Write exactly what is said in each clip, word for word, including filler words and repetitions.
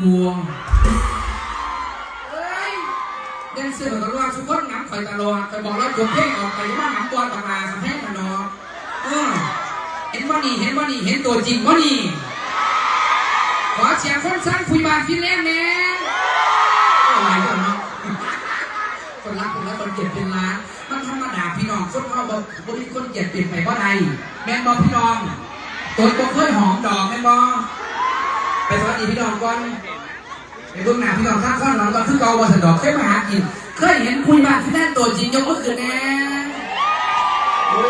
ตัวเอ้ยแดนเซอร์ก็รอดทุกคนหงำข่อยตลอดข่อยบอกแล้วจบเพลงออกไปว่าหงำบอลบักลาคำแพงกันเนาะเออเห็นว่านี่เห็นว่านี่เห็นตัวจริงว่านี่ขอเสียงคนสร้างคุยบานฟินแลนด์แน่โอ้หลายคนเนาะคนรักคนรักคนเกลียดเป็นล้านมันธรรมดาพี่น้องคนเขาบอกบ่มีคนเกลียดเปลี่ยนไปเพราะใดแม่นบ่พี่น้องตัวบ่เคยหอมดอกแม่นบ่ไปสวัสดีพี่น้องก่อน ไปเบิ่งหน้าพี่น้องทางข้างหลังก็คือเก่าว่าสะดอกเคยมาหากินเคยเห็นคุยบ้านที่นั่นตัวจริงยกมือขึ้นแน่โอ้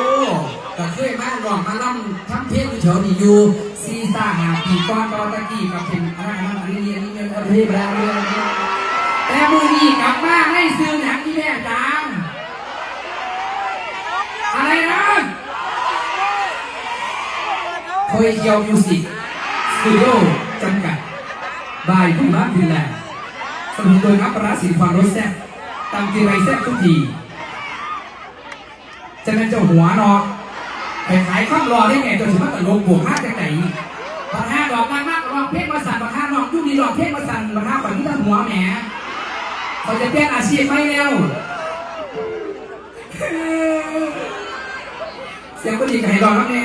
ก็เคยมาลองมาล่ำทำเพลงอยู่แถวนี้อยู่สี่สาหาปีก่อนตอนตะกี้ก็เป็นอันนั้นอันนั้นอันนี้อันนี้เงินอันนี้แบรนด์เรื่องนี้แต่มือนี้กลับมาให้ซื้อหนังที่แม่จางอะไรนะ โคเอเชียมิวสิกสตูดิโอจำกัดบายคุณบ้านฟินแลนด์สนับสนุนโดยน้ำปลาร้าสีฟันรสแซ่บตำทีไรแซ่บทุกทีจะเป็นเจ้าหัวเนาะไปขายข้ามรอได้ไงจนถึงมาตลกบวกห้าจากไหนบัตรห้าดอกนางมากร้องเพลงมาสั่นบัตรห้าน้องยุคนี้ร้องเพลงมาสั่นบัตรห้าฝันที่ทำหัวแหมเขาจะเปลี่ยนอาชีพไม่แล้ว เสียงคนดีก็ให้รองน้ำแน่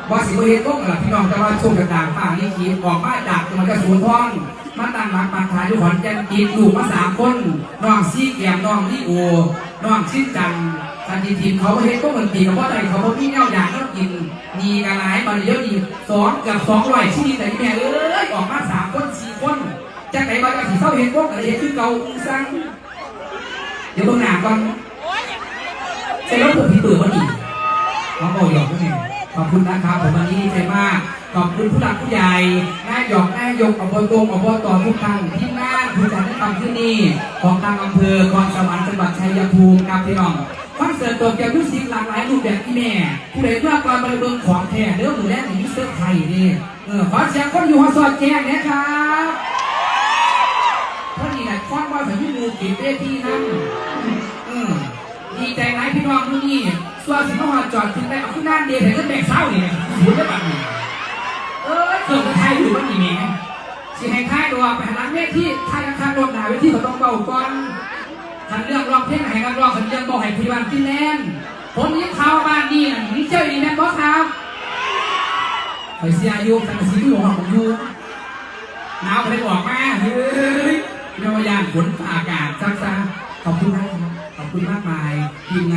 ว่าสิบ่เฮ็ดวงล่ะพี่น้องแต่ว่าโชคชะตาฟ้าลิขิตออกมาจากจังหวัดยโสธรมาตั้งหลักปักฐานอยู่ขอนแก่นติดลูกมาสามคนน้องซีแกมน้องลิโอน้องชินจังคันที่ทีมเขาบ่เฮ็ดวงดนตรีกับพ่อใดเขาบ่มีแนวอยากแนวกินมีกันหลายมาเดี๋ยวนี้สองเกือบสองร้อยชีวิตแต่ที่แม่เอ้ยออกมาสามคนสี่คนจังไหนว่าจะสิเศร้าเฮ็ดวงอะไรเฮ็ดคือเก่าสั่ง เดี๋ยวเบิ่งหน้าก่อนใช่รถผมพี่เปิดวันนี้น้องบอกหยอกนั่นเองขอบคุณนะครับผมวันนี้ดีใจมากขอบคุณผู้หลักผู้ใหญ่นายหยอกนายยกอบตอบตทุกท่านทีมงานผู้จัดในค่ำคืนนี้ของทางอำเภอคอนสวรรค์จังหวัดชัยภูมิครับพี่น้องคอนเสิร์ตโตเกียวมิวสิกหลากหลายรูปแบบที่แม่ผู้ใดเมื่อก่อนมาเบิ่งของแท้เด้อหมู่แรกนี่มีเซอร์ไพรส์เด้ เออขอเสียงคนอยู่หัวสอดแจ้งนะครับพอดีแหละคอนว่าถึงมูกินเวทีนั่นเออดีใจหลายพี่น้องมื้อนี้ส่วนสิมาหอดจอดถึงได้เอาขึ้นด้านเดียวแต่ก็แบกเศร้านี่นะสิได้บัดนี้เออเกิดไทยอยู่บ้านนี่แหมสิให้ท้ายดอกไปหาหลังเวทีท้ายอาคารรถหนาเวทีเขาต้องเบาก่อนคันเรื่องร้องเพลงให้กันร้องคันเรื่องบอกให้พี่บ้านพี่แลนผมยินข่าวบ้านนี่นะมีเจ้าอีแม่บอกครับ ข่อยเสียอยู่แต่ก็สิอยู่ห้องอยู่หนาวไปออกมาเฮ้ยเรียกว่าย่านฝนฟ้าอากาศซักซะขอบคุณมากครับขอบคุณมากมายทีมงาน